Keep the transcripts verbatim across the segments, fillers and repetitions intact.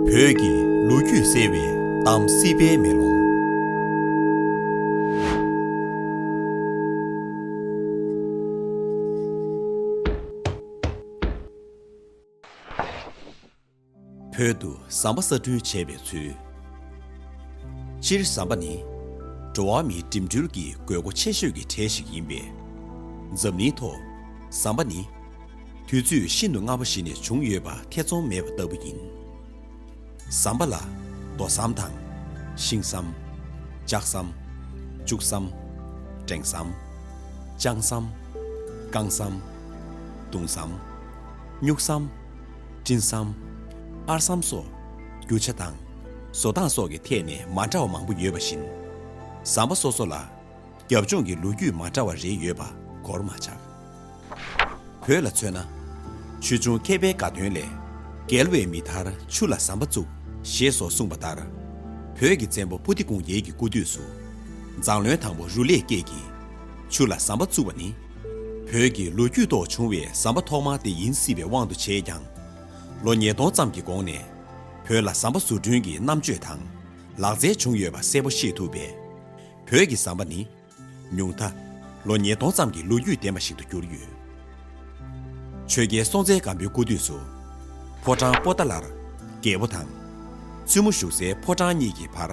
བོད་ཀྱི་ལོ་རྒྱུས་གསལ་བའི་གཏམ་སྲིད་པའི་མེ་ལོང་། བོད་དུ་ཟམ་པ་གསར་སྐྲུན་བྱས་པའི་ཚུལ། སྤྱིར་ཟམ་པ་ནི་འགྲོ་བ་མིའི་འགྲིམ་འགྲུལ་གྱི་དགོས་མཁོ་ཆེ་ཤོས་ཀྱི་གྲས་ཤིག་ཡིན་པས། འཛམ་གླིང་ཐོག་ཟམ་པ་ནི་དུས་ཚོད་ཤིན་ཏུ་སྔ་པོ་ཞིག་ནས་བྱུང་ཡོད་པ་ཐེ་ཚོམ་མེད་པ་ལྟ་བུ་ཡིན། ཟམ་པ་ལ་རྡོ་ཟམ་དང་། ཤིང་ཟམ། ལྕགས་ཟམ། ལྕུག་ཟམ། འབྲེང་ཟམ། ལྕང་ཟམ། རྐང་ཟམ། མདུང་ཟམ། སྨྱུག་ཟམ། སྤྲིན་ཟམ། ཨར་ཟམ་སོགས་རྒྱུ་ཆ་དང་བཟོ་སྟངས་སོགས་ཀྱི་ཐད་ནས་མ་འདྲ་བ་མང་པོ་ཡོད་པ་བཞིན། ཟམ་པ་སོ་སོ་ལ་རྒྱབ་ལྗོངས་ཀྱི་ལོ་རྒྱུས་མ་འདྲ་བ་རེ་ཡོད་པ་གོར་མ་ཆག། བོད་ལ་མཚོན་ན། ཆོས་འབྱུང་མཁས་པའི་དགའ་སྟོན་ལས། རྒྱལ་བའི་མི་ཐར་ཆུ་ལ་ཟམ་པ་བཙུགས། ཞེས་སོགས་གསུངས་པ་ལྟར། བོད་ཀྱི་བཙན་པོ་པོ་ཏི་ཀོང་རྒྱལ་གྱི་སྐུ་དུས་སུ། མཛངས་བློན་དང་པོ་རུ་ལེགས་སྐྱེས་ཀྱིས་ཆུ་ལ་ཟམ་པ་བཙུགས་པ་ནི། བོད་ཀྱི་ལོ་རྒྱུས་ཐོག་བྱུང་བའི་ཟམ་པ་ཐོག་མ་དེ་ཡིན་སྲིད་པའི་དབང་དུ་བྱས་ཀྱང་། ལོ་ཉིས་སྟོང་ཙམ་གྱི་གོང་ནས་བོད་ལ་ཟམ་པ་བཟོ་སྐྲུན་གྱི་རྣམ་དཔྱོད་དང་ལག་རྩལ་བྱུང་ཡོད་པ་གསལ་པོ་ཤེས་ཐུབ་པས། བོད་ཀྱི་ཟམ་པ་ནི། ཉུང་མཐའ་ལོ་ཉིས་སྟོང་ཙམ་གྱི་ལོ་རྒྱུས་ལྡན་པ་ཞིག་ཏུ་གྱུར་ཡོད། ཆོས་རྒྱལ་སྲོང་བཙན་སྒམ་པོའི་སྐུ་དུས་སུ། ཕོ་བྲང་པོ་ཏཱ་ལར་རྒྱལ་པོ་དང་། བཙུན་མོ་བཞུགས་སའི་ཕོ་བྲང་གཉིས་ཀྱི་བར་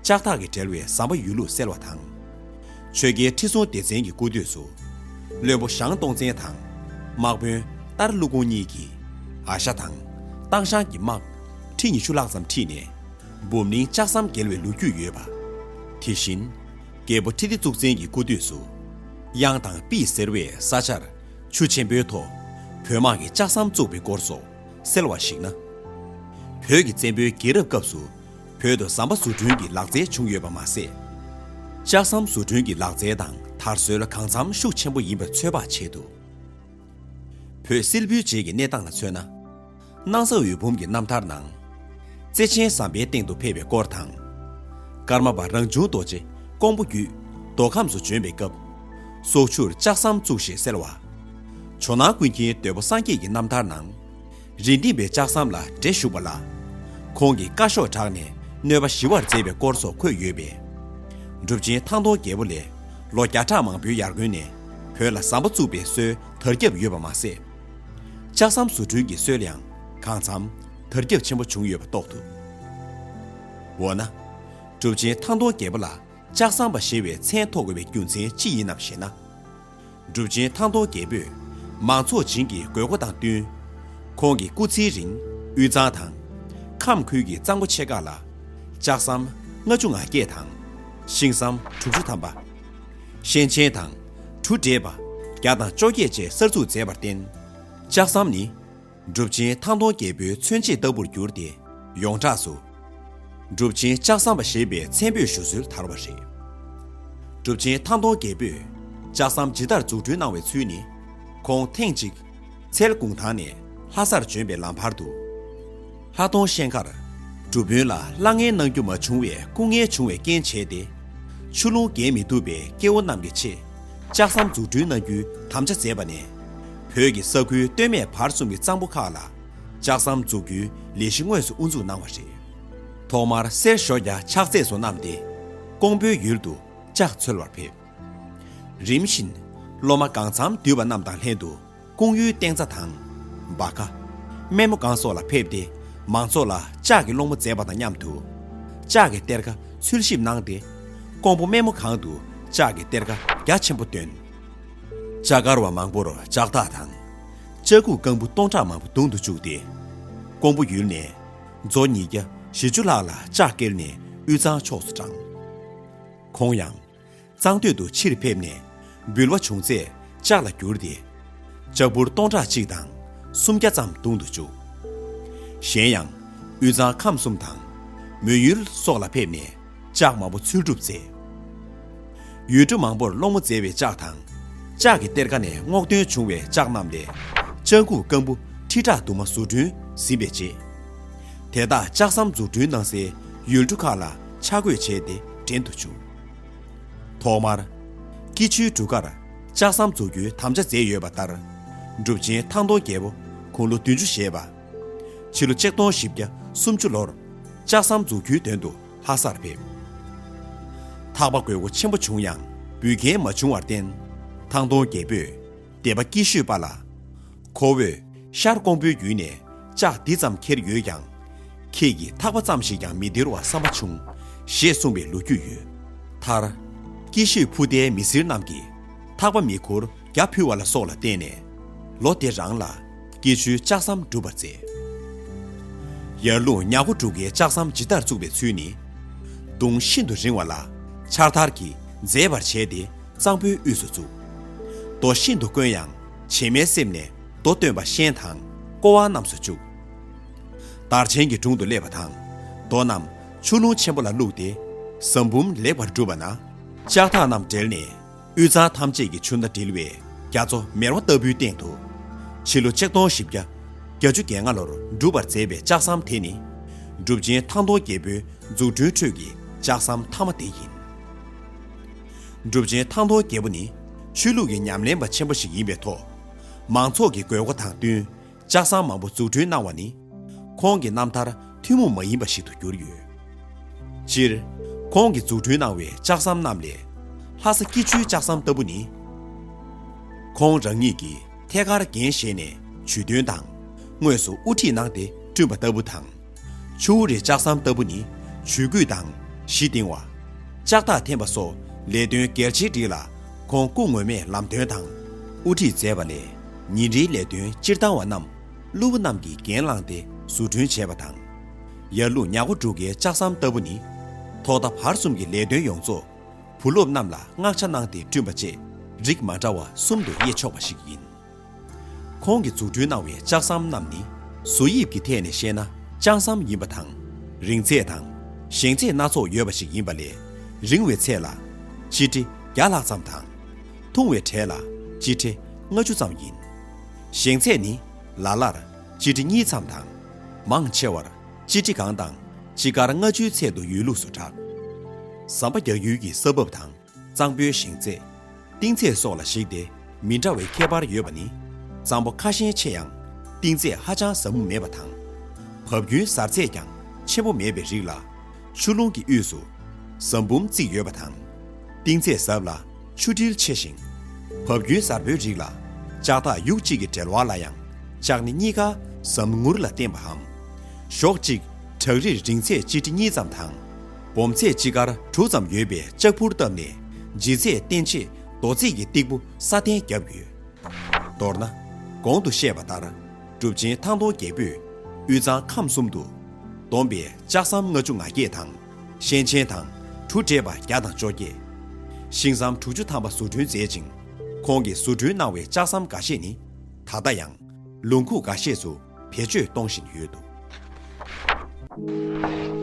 ལྕགས་ཐག་གིས་སྦྲེལ་བའི་ཟམ་པ་ཡོད་ལུགས་གསལ་བ་དང་། ཆོས་རྒྱལ་ཁྲི་སྲོང་ལྡེ་བཙན་གྱི་སྐུ་དུས་སུ། བློན་པོ་ཞང་སྟོང་བཙན་དང་། དམག་དཔོན་སྟར་ཀླུ་ཀོང་གཉིས་ཀྱིས་ཨ་ཞ་དང་སྟག་ཤང་གི་དམག་ཁྲི་ཉི་ཤུ་ལྷག་ཙམ་ཁྲིད་ནས། འབུམ་གླིང་ལྕགས་ཟམ་བརྒལ་བའི་ལོ་རྒྱུས་ཡོད་པ། དེ་བཞིན། རྒྱལ་པོ་ཁྲི་ལྡེ་གཙུག་བཙན་གྱི་སྐུ་དུས་སུ། གཡང་དང་པིས་ཟེར་བའི་ས་ཆར་ཆུ་ཆེན་པོའི་ཐོག་བོད་དམག་གིས་ལྕགས་ཟམ་བཙུགས་པའི་སྐོར་སོགས་གསལ་བར་གཞིགས་ན། བོད་ཀྱི་བཙན་པོའི་རྒྱལ་རབས་སྐབས་སུ་བོད་དུ་ཟམ་པ་བཟོ་སྐྲུན་གྱི་ལག་རྩལ་བྱུང་ཡོད་པ་མ་ཟད། ལྕགས་ཟམ་བཟོ་སྐྲུན་གྱི་ལག་རྩལ་དང་དར་སྲོལ་གང་འཚམ་ཤུགས་ཆེན་པོ་ཡིན་པར་ཚོད་དཔག་བྱེད་ཐུབ། བོད་སིལ་བུའི་རྗེས་ཀྱི་གནས་སྟངས་ལ་མཚོན་ན། སྣང་ས་འོད་འབུམ་གྱི་རྣམ་ཐར་ནང་། བརྩེ་ཆེན་ཟམ་པའི་སྟེང་དུ་ཕེབས་པའི་སྐོར་དང་། ཀརྨ་པ་རང་བྱུང་རྡོ་རྗེ་ཀོང་པོ་བརྒྱུད་མདོ་ཁམས་སུ་བྱོན་པའི་སྐབས། སོག་ཆུར་ལྕགས་ཟམ་བཙུགས་ཞེས་གསལ་བ། ཇོ་ནང་ཀུན་མཁྱེན་དོལ་པོ་སངས་རྒྱས་ཀྱི་རྣམ་ཐར་ནང་། རི་འགྲིམ་པའི་ལྕགས་ཟམ་ལ་འདྲེ་ཞུགས་པ་ལ། ཁོང་གིས་བཀའ་ཤོག་བསྒྲགས་ནས་གནོད་པ་ཞི་བར་མཛད་པའི་སྐོར་སོགས་འཁོད་ཡོད་པས། གྲུབ་ཆེན་ཐང་སྟོང་རྒྱལ་པོ་ལས་ལོ་བརྒྱ་ཕྲག་མང་པོའི་ཡར་སྔོན་ནས་བོད་ལ་ཟམ་པ་བཙུགས་པའི་སྲོལ་དར་ཁྱབ་ཡོད་པ་མ་ཟད། ལྕགས་ཟམ་བཟོ་སྐྲུན་གྱི་སྲོལ་ཡང་གང་འཚམ་དར་ཁྱབ་ཆེན་པོ་བྱུང་ཡོད་པ་རྟོགས་ཐུབ། འོ་ན། གྲུབ་ཆེན་ཐང་སྟོང་རྒྱལ་པོ་ལ་ལྕགས་ཟམ་པ་ཞེས་པའི་མཚན་ཐོགས་དགོས་པའི་རྒྱུ་མཚན་ཅི་ཡིན་ནམ་ཞེ་ན། གྲུབ་ཆེན་ཐང་སྟོང་རྒྱལ་པོས་མང་ཚོགས་བྱིངས་ཀྱི་དགོས་མཁོ་དང་བསྟུན། ཁོང་གི་སྐུ་ཚེའི་རིང་དབུས་གཙང་དང་། ཁམས་ཁུལ་གྱི་གཙང་པོ་ཆེ་ཁག་ལ་ལྕགས་ཟམ་ལྔ་བཅུ་ང་བརྒྱད་དང་། ཤིང་ཟམ་དྲུག་ཅུ་ཐམ་པ། ཤན་ཆེན་དང་གྲུ་འདྲེས་པ་བརྒྱ་དང་བཅོ་བརྒྱད་བཅས་གསར་འཛུགས་མཛད་པར་བརྟེན། ལྕགས་ཟམ་ནི་གྲུབ་ཆེན་ཐང་སྟོང་རྒྱལ་པོའི་མཚོན་བྱེད་ལྟ་བུར་གྱུར་ཏེ། ཡོངས་གྲགས་སུ། གྲུབ་ཆེན་ལྕགས་ཟམ་པ་ཞེས་པའི་མཚན་འབོད་ཞུ་སྲོལ་དར་བ་རེད། གྲུབ་ཆེན་ཐང་སྟོང་རྒྱལ་པོས་ལྕགས་ཟམ་ཇི་ལྟར་འཛུགས་སྐྲུན་གནང་བའི་ཚུལ་ནི། ཁོང་ཐེངས་གཅིག་འཚལ་གུང་ཐང་ནས་ལྷ་སར་བྱོན་པའི་ལམ་བར་དུ། ལྷ་མཐོང་ཤན་མཁར་སྒྲུབ་དཔོན་ལ་གླ་རྔན་གནང་རྒྱུ་མ་བྱུང་བའི་སྐུ་ངལ་བྱུང་བའི་རྐྱེན་བྱས་ཏེ། ཆུ་ཀླུང་བརྒལ་མི་ཐུབ་པའི་སྐྱེ་བོ་རྣམས་ཀྱི་ཆེད། ལྕགས་ཟམ་འཛུགས་སྐྲུན་གནང་རྒྱུའི་དམ་བཅའ་མཛད་པ་ནས། བོད་ཀྱི་ས་ཁུལ་སྟོད་སྨད་བར་གསུམ་གྱི་གཙང་པོ་ཁག་ལ། ལྕགས་ཟམ་འཛུགས་རྒྱུའི་ལས་གཞི་དངོས་སུ་དབུ་འཛུགས་གནང་བ་རེད། ཐོག་མར་གསེར་ཞོ་བརྒྱ་ཕྱག་རྫས་སུ་བསྣམས་ཏེ། ཀོང་པོའི་ཡུལ་དུ་ལྕགས་འཚོལ་བར་ཕེབས། རིམ་བཞིན་སློབ་མ་གང་འཚམ་འདུས་པ་རྣམས་དང་ལྷན་དུ་ཀོང་ཡུལ་བསྟན་རྩ་དང་། སྦ་ཁ། སྨན་མོ་སྒང་སོགས་ལ་ཕེབས་ཏེ། མང་ཚོགས་ལ་ལྕགས་ཀྱི་སློང་མོ་མཛད་པ་དང་མཉམ་དུ། ལྕགས་ཀྱི་གཏེར་ཁ་འཚོལ་ཞིབ་གནང་སྟེ། ཀོང་པོ་སྨན་མོ་སྒང་དུ་ལྕགས་ཀྱི་གཏེར་ཁ་རྒྱ་ཆེན་པོ་བཏོན། ལྕགས་མཁར་བ་མང་པོར་ལྕགས་ཐག་དང་། ལྕགས་ཁུག་རྐང་བུ་སྟོང་ཕྲག་མང་པོ་བརྡུང་དུ་བཅུག་སྟེ། ཀོང་པོ་ཡུལ་ནས་མཛོ་ཉིས་བརྒྱ་བཞི་བཅུ་ལྷག་ལ་ལྕགས་བསྐྱལ་ནས་དབུས་གཙང་ཕྱོགས་སུ་དྲངས། ཁོང་ཡང་གཙང་སྟོད་དུ་ཕྱིར་ཕེབས་ནས་འབུལ་བ་བྱུང་ཚད་ལྕགས་ལ་བསྒྱུར་ཏེ། ལྕགས་ཕུར་སྟོང་ཕྲག་གཅིག་དང་སུམ་བརྒྱ་ཙམ་བརྡུང་དུ་བཅུག། གཞན་ཡང་དབུས་གཙང་ཁམས་གསུམ་དང་། མོན་ཡུལ་སོགས་ལ་ཕེབས་ནས་ལྕགས་མང་པོ་འཚོལ་སྒྲུབ་མཛད། ཡུལ་གྲུ་མང་པོར་སློང་མོ་མཛད་པའི་ལྕགས་དང་། ལྕགས་ཀྱི་གཏེར་ཁ་ནས་སྔོག་འདོན་བྱུང་བའི་ལྕགས་རྣམས་ལས། ལྕགས་ཁུག་རྐང་བུ་ཁྲི་ཕྲག་དུ་མ་བཟོ་སྐྲུན་ཟིན་པའི་རྗེས། དེ་དག་ལྕགས་ཟམ་འཛུགས་སྐྲུན་གནང་སའི་ཡུལ་གྲུ་ཁག་ལ་ཆ་བགོས་བྱས་ཏེ་འདྲེན་དུ་བཅུག། ཐོག་མར། སྐྱིད་ཆུའི་གྲུ་ཁར་ལྕགས་ཟམ་འཛུགས་རྒྱུའི་དམ་བཅའ་མཛད་ཡོད་པ་ལྟར། གྲུབ་ཆེན་ཐང་སྟོང་རྒྱལ་པོ་དགུང་ལོ་བདུན་ཅུ་བཞེས་པ། ཕྱི་ལོ་ཆིག་སྟོང་བཞི་བརྒྱ་སུམ་ཅུ་ལོར་ལྕགས་ཟམ་འཛུགས་རྒྱུའི་དོན་དུ་ལྷ་སར་ཕེབས། ཐག་པ་དགོས་མཁོ་ཆེན་པོ་བྱུང་ཡང་འབུལ་མཁན་མ་བྱུང་བར་བརྟེན། ཐང་སྟོང་རྒྱལ་པོས་སྡེ་པ་སྐྱིད་ཤོད་པ་ལ། ཁོ་བོས་ཤར་ཀོང་པོའི་བརྒྱུད་ནས་ལྕགས་འདི་ཙམ་ཁྱེར་ཡོད་ཀྱང་། ཁྱེད་ཀྱིས་ཐག་པ་ཙམ་ཞིག་ཀྱང་མི་སྟེར་བ་བསམ་པ་བྱུང་། ཞེས་གསུངས་པའི་ལོ་རྒྱུས་ཡོད། མཐར། སྐྱིད་ཤོད་ཕུ་ཏའི་མི་སེར་རྣམས་ཀྱིས་ཐག་པ་མེ་འཁུར་རྒྱ་ཕུལ་བ་ལ་སོགས་ལ་བརྟེན་ནས། ལོ་དེ་རང་ལ་སྐྱིད་ཆུའི་ལྕགས་ཟམ་གྲུབ་པར་མཛད། ཡར་ཀླུང་ཉ་མགོ་འབྲུག་སྒའི་ལྕགས་ཟམ་ཇི་ལྟར་བཙུགས་པའི་ཚུལ་ནི། གདུང་ཤིན་ཏུ་རིང་བ་ལ་ཕྱག་དར་གྱིས་མཛེས་པར་བྱས་ཏེ། གཙང་པོའི་དབུས་སུ་བཙུགས། རྡོ་ཤིན་ཏུ་དཀོན་ཡང་བྱེ་མའི་གསེབ་ནས་རྡོ་བཏོན་པ་ཤན་དང་ཀོ་བ་རྣམས་སུ་བཅུག། དར་ཆེན་གྱི་དྲུང་དུ་སླེབས་པ་དང་། རྡོ་རྣམས་ཆུ་ཀླུང་ཆེན་པོ་ལ་བླུགས་ཏེ། ཟམ་འབུམ་ལེགས་པར་གྲུབ་པ་ན། ལྕགས་ཐག་རྣམས་བསྒྲིལ་ནས། དབུས་གཙང་ཐམས་ཅད་ཀྱི་ཆུ་སྣ་དྲིལ་བའི་རྒྱ་མཚོ་མེར་བ་ལྟ་བུའི་སྟེང་དུ། ཕྱི་ལོ་ཆིག་སྟོང་བཞི་བརྒྱ་བརྒྱད་ཅུ་གྱ་ལྔ་ལོར་གྲུབ་པར་མཛད་པའི་ལྕགས་ཟམ་དེ་ནི། གྲུབ་ཆེན་ཐང་སྟོང་རྒྱལ་པོའི་འཛུགས་སྐྲུན་ཁྲོད་ཀྱི་ལྕགས་ཟམ་མཐའ་མ་དེ་ཡིན། གྲུབ་ཆེན་ཐང་སྟོང་རྒྱལ་པོ་ནི་ཆོས་ལུགས་ཀྱི་ཉམས་ལེན་པ་ཆེན་པོ་ཞིག་ཡིན་པའི་ཐོག། མང་ཚོགས་ཀྱི་དགོས་མཁོ་དང་བསྟུན། ལྕགས་ཟམ་མང་པོ་འཛུགས་སྐྲུན་གནང་བ་ནི། ཁོང་གི་རྣམ་ཐར་ཐུན་མོང་མ་ཡིན་པ་ཞིག་ཏུ་གྱུར་ཡོད། སྤྱིར། ཁོང་གིས་འཛུགས་སྐྲུན་གནང་བའི་ལྕགས་ཟམ་རྣམས་ལས། ལྷ་ས་སྐྱིད་ཆུའི་ལྕགས་ཟམ་ལྟ་བུ་ནི། ཁོང་རང་ཉིད་ཀྱིས་ཐད་ཀར་འགན་བཞེས་ནས་ཇུས་འདོན་དང་། དངོས་སུ་དབུ་ཁྲིད་གནང་སྟེ་བསྐྲུན་པ་ལྟ་བུ་དང་། ཆུ་བོ་རི་ལྕགས་ཟམ་ལྟ་བུ་ནི་ཇུས་འགོད་དང་གཞི་འདིང་བ། ལྕགས་ཐག་འཐེན་པ་སོགས་ལས་དོན་གལ་ཆེའི་རིགས་ལ་ཁོང་སྐུ་ངོ་མས་ལམ་སྟོན་དང་དབུ་ཁྲིད་མཛད་པ་ལས། ཉིན་རེའི་ལས་དོན་སྤྱིར་བཏང་བ་རྣམས་གླུ་བ་རྣམས་ཀྱིས་འགན་བླངས་ཏེ་བཟོ་སྐྲུན་བྱས་པ་དང་། ཡར་ཀླུང་ཉ་མགོ་འབྲུག་སྒའི་ལྕགས་ཟམ་ལྟ་བུ་ནི། ཐོག་མཐའ་བར་གསུམ་གྱི་ལས་དོན་ཡོངས་རྫོགས་བུ་སློབ་རྣམས་ལ་མངགས་ཆ་གནང་སྟེ་བསྐྲུན་པ་བཅས་རིགས་མ་འདྲ་བ་གསུམ་དུ་དབྱེ་ཆོག་པ་ཞིག་ཡིན། ཁོང་གིས་འཛུགས་སྐྲུན་གནང་བའི་ལྕགས་ཟམ་རྣམས་ནི་བཟོ་དབྱིབས་ཀྱི་ཐད་ནས་བཤད་ན་ལྕགས་ཟམ་ཡིན་པ་དང་། རིང་ཚད་དང་བཞེངས་ཚད་སྣ་ཚོགས་ཡོད་པ་ཞིག་ཡིན་པ་ལས། རིང་བའི་ཚད་ལ་སྤྱི་ཁྲེ་བརྒྱ་ལྷག་ཙམ་དང་། ཐུང་བའི་གྲས་ལ་སྤྱི་ཁྲེ་ལྔ་བཅུ་ཙམ་ཡིན། བཞེངས་ཚད་ནི་ལ་ལར་སྤྱི་ཁྲེ་གཉིས་ཙམ་དང་། མང་ཆེ་བར་སྤྱི་ཁྲེ་གང་དང་སྤྱི་ཀར་ལྔ་བཅུའི་ཚད་དུ་ཡོད་ལུགས་སུ་གྲགས། ཟམ་པ་རྒྱག་ཡུལ་གྱི་ས་བབ་དང་། གཙང་པོའི་བཞེངས་ཚད། གཏིང་ཚད་སོགས་ལ་གཞིགས་ཏེ་མི་འདྲ་བའི་ཁྱད་པར་ཡོད་པ་ནི། གཙང་པོ་ཁ་ཤས་ཆེ་ཡང་གཏིང་ཚད་ཧ་ཅང་ཟབ་མོ་མེད་པ་དང་། བབ་རྒྱུན་གཟར་ཚད་ཀྱང་ཆེན་པོ་མེད་པའི་རིགས་ལ། ཆུ་ཀླུང་གི་དབུས་སུ་ཟམ་འབུམ་བརྩིགས་ཡོད་པ་དང་། གཏིང་ཚད་ཟབ་ལ་ཆུ་དྲིལ་ཆེ་ཞིང་། བབ་རྒྱུན་གཟར་པོའི་རིགས་ལ་ལྕགས་ཐག་ཡུག་གཅིག་གི་འབྲེལ་བ་ལ་ཡང་ལྕགས་སྣེ་གཉིས་ཀ་ཟམ་ངུར་ལ་བརྟེན་པའམ། གཞོགས་གཅིག་བྲག་རིར་རིང་ཚད་སྤྱི་ཁྲེ་གཉིས་ཙམ་དང་། སྦོམ་ཚད་སྤྱི་ཀར་དྲུག་ཙམ་ཡོད་པའི་ལྕགས་ཕུར་བཏབ་ནས་ལྗིད་ཚད་བརྟན་ཆེད་རྡོ་རྩིག་གི་སྟེགས་བུ་སྲ་བརྟན་བརྒྱབ་ཡོད། མདོར་ན། གོང་དུ་བཤད་པ་ལྟར་གྲུབ་ཆེན་ཐང་སྟོང་རྒྱལ་པོས་དབུས་གཙང་ཁམས་གསུམ་དུ་བསྡོམས་པའི་ལྕགས་ཟམ་ལྔ་བཅུ་ང་བརྒྱད་དང་ཤན་ཆེན་དང་གྲུ་འདྲེས་པ་བརྒྱ་དང་བཅོ་བརྒྱད། ཤིང་ཟམ་དྲུག་ཅུ་ཐམ་པ་བཟོ་སྐྲུན་མཛད་ཅིང་། ཁོང་གིས་བཟོ་སྐྲུན་གནང་བའི་ལྕགས་ཟམ་འགའ་ཤས་ནི་ད་ལྟ་ཡང་ལུང་ཁུག་འགའ་ཤས་སུ་བེད་སྤྱོད་གཏོང་བཞིན་ཡོད་འདུག།